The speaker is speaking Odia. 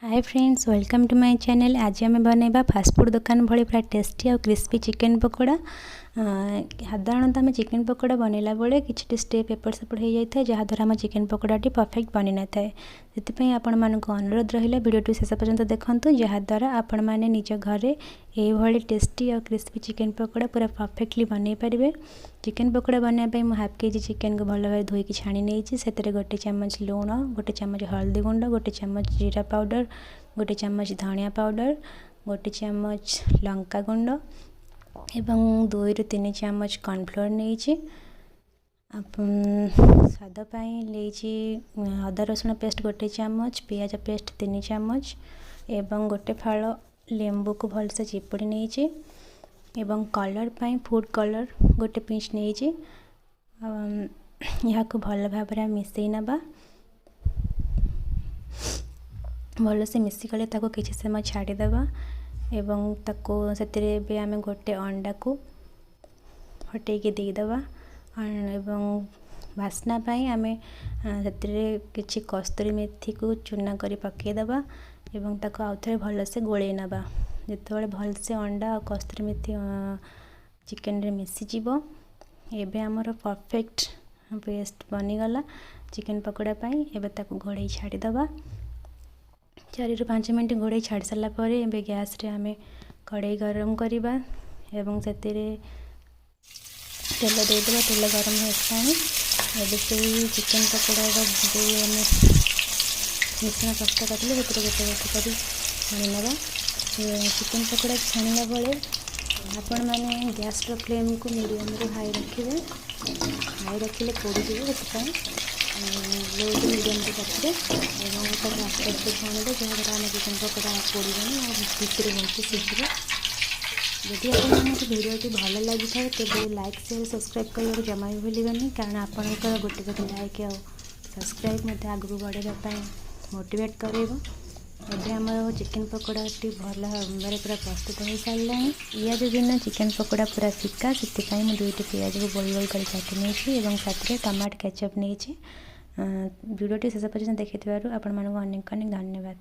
Hi friends, welcome to my channel। ଆଜି ଆମେ ବନେଇବା ଫାଷ୍ଟଫୁଡ଼୍ ଦୋକାନ ଭଳି ପୁରା ଟେଷ୍ଟି ଆଉ କ୍ରିସ୍ପି ଚିକେନ୍ ପକୋଡ଼ା। ସାଧାରଣତଃ ଆମେ ଚିକେନ୍ ପକୋଡ଼ା ବନେଇଲା ବେଳେ କିଛିଟି ଷ୍ଟେପ୍ ଏପଟ ସେପଟ ହୋଇଯାଇଥାଏ, ଯାହାଦ୍ୱାରା ଆମ ଚିକେନ୍ ପକୋଡ଼ାଟି ପରଫେକ୍ଟ ବନିନଥାଏ। ସେଥିପାଇଁ ଆପଣମାନଙ୍କୁ ଅନୁରୋଧ ରହିଲା, ଭିଡ଼ିଓଟି ଶେଷ ପର୍ଯ୍ୟନ୍ତ ଦେଖନ୍ତୁ, ଯାହାଦ୍ୱାରା ଆପଣମାନେ ନିଜ ଘରେ ଏଇଭଳି ଟେଷ୍ଟି ଆଉ କ୍ରିସ୍ପି ଚିକେନ୍ ପକୋଡ଼ା ପୁରା ପରଫେକ୍ଟଲି ବନେଇ ପାରିବେ। ଚିକେନ୍ ପକୋଡ଼ା ବନେଇବା ପାଇଁ ମୁଁ ହାଫ୍ କେଜି ଚିକେନ୍କୁ ଭଲ ଭାବରେ ଧୋଇକି ଛାଣି ନେଇଛି। ସେଥିରେ 1 ଚାମଚ ଲୁଣ, 1 ଚାମଚ ହଳଦୀ ଗୁଣ୍ଡ, 1 ଚାମଚ ଜିରା ପାଉଡ଼ର, 1 ଚାମଚ ଧନିଆ ପାଉଡ଼ର, 1 ଚାମଚ ଲଙ୍କା ଗୁଣ୍ଡ ଏବଂ 2ରୁ 3 ଚାମଚ କର୍ଣ୍ଣଫ୍ଲୋର୍ ନେଇଛି। ସ୍ୱାଦ ପାଇଁ ନେଇଛି ଅଦା ରସୁଣ ପେଷ୍ଟ 1 ଚାମଚ, ପିଆଜ ପେଷ୍ଟ 3 ଚାମଚ ଏବଂ 1 ଫାଳ ଲେମ୍ବୁକୁ ଭଲସେ ଚିପୁଡ଼ି ନେଇଛି ଏବଂ କଲର୍ ପାଇଁ ଫୁଡ଼୍ କଲର୍ 1 ପିଞ୍ଚ ନେଇଛି। ଏହାକୁ ଭଲ ଭାବରେ ମିଶାଇ ନେବା। ଭଲସେ ମିଶିଗଲେ ତାକୁ କିଛି ସମୟ ଛାଡ଼ିଦେବା ଏବଂ ତାକୁ ସେଥିରେ ଏବେ ଆମେ ଗୋଟେ ଅଣ୍ଡାକୁ ଫଟେଇକି ଦେଇଦେବା ଏବଂ ବାସ୍ନା ପାଇଁ ଆମେ ସେଥିରେ କିଛି କସ୍ତୁରୀ ମେଥିକୁ ଚୁନା କରି ପକାଇଦେବା ଏବଂ ତାକୁ ଆଉଥରେ ଭଲସେ ଗୋଳେଇ ନେବା। ଯେତେବେଳେ ଭଲସେ ଅଣ୍ଡା ଆଉ କସ୍ତୁରୀ ମେଥି ଚିକେନରେ ମିଶିଯିବ, ଏବେ ଆମର ପରଫେକ୍ଟ ପେଷ୍ଟ ବନିଗଲା ଚିକେନ୍ ପକୋଡ଼ା ପାଇଁ। ଏବେ ତାକୁ ଘୋଡ଼େଇ ଛାଡ଼ିଦେବା। 4ରୁ 5 ମିନିଟ୍ ଘୋଡ଼େଇ ଛାଡ଼ି ସାରିଲା ପରେ ଏବେ ଗ୍ୟାସ୍ରେ ଆମେ କଡ଼େଇ ଗରମ କରିବା ଏବଂ ସେଥିରେ ତେଲ ଦେଇଦେବା। ତେଲ ଗରମ ହେଇସାରିଲାଣି। ଏବେ ସେଇ ଚିକେନ୍ ପକୋଡ଼ାର ଯେଉଁ ଆମେ ମିଶ୍ରଣ ପ୍ରସ୍ତୁତ କରିଥିଲେ, ସେଥିରେ ଗୋଟେ ଗୋଟେ କରି ଛାଣି ନେବା। ଚିକେନ୍ ପକୋଡ଼ା ଛାଣିଲା ବେଳେ ଆପଣମାନେ ଗ୍ୟାସ୍ର ଫ୍ଲେମ୍କୁ ମିଡ଼ିୟମ୍ରୁ ହାଇ ରଖିବେ। ହାଇ ରଖିଲେ ପୋଡ଼ିଯିବ, ସେଥିପାଇଁ ଲୋ ଟୁ ମିଡ଼ିୟମ୍ରେ ରଖିବେ ଏବଂ ତାକୁ ଆସ୍ତେ ଆସ୍ତେ ଛାଣିବେ, ଯାହାଦ୍ୱାରା ଆମ ଚିକେନ୍ ପକୋଡ଼ା ପୋଡ଼ିବନି ଆଉ ଭିତରୁ ଭଲସେ ସିଝିବ। ଯଦି ଆପଣମାନଙ୍କୁ ଭିଡ଼ିଓଟି ଭଲ ଲାଗିଥାଏ, ତେବେ ଲାଇକ୍, ସେୟାର, ସବସ୍କ୍ରାଇବ୍ କରିବାକୁ ଜମା ବି ଭୁଲିବେନି, କାରଣ ଆପଣଙ୍କର ଗୋଟେ ଗୋଟେ ଲାଇକ୍ ଆଉ ସବସ୍କ୍ରାଇବ୍ ମୋତେ ଆଗକୁ ବଢ଼ାଇବା ପାଇଁ ମୋଟିଭେଟ୍ କରାଇବ। ଏବେ ଆମର ଚିକେନ୍ ପକୋଡ଼ାଟି ଭଲ ଭାବରେ ପୁରା ପ୍ରସ୍ତୁତ ହୋଇସାରିଲାଣି। ପିଆଜ ବିନା ଚିକେନ୍ ପକୋଡ଼ା ପୁରା ଫିକା। ସେଥିପାଇଁ ମୁଁ ଦୁଇଟି ପିଆଜକୁ ଗୋଲ ଗୋଲ କରି କାଟି ନେଇଛି ଏବଂ ସାଥିରେ ଟମାଟୋ କେଚଅପ୍ ନେଇଛି। ଭିଡ଼ିଓଟି ଶେଷ ପର୍ଯ୍ୟନ୍ତ ଦେଖିଥିବାରୁ ଆପଣମାନଙ୍କୁ ଅନେକ ଅନେକ ଧନ୍ୟବାଦ।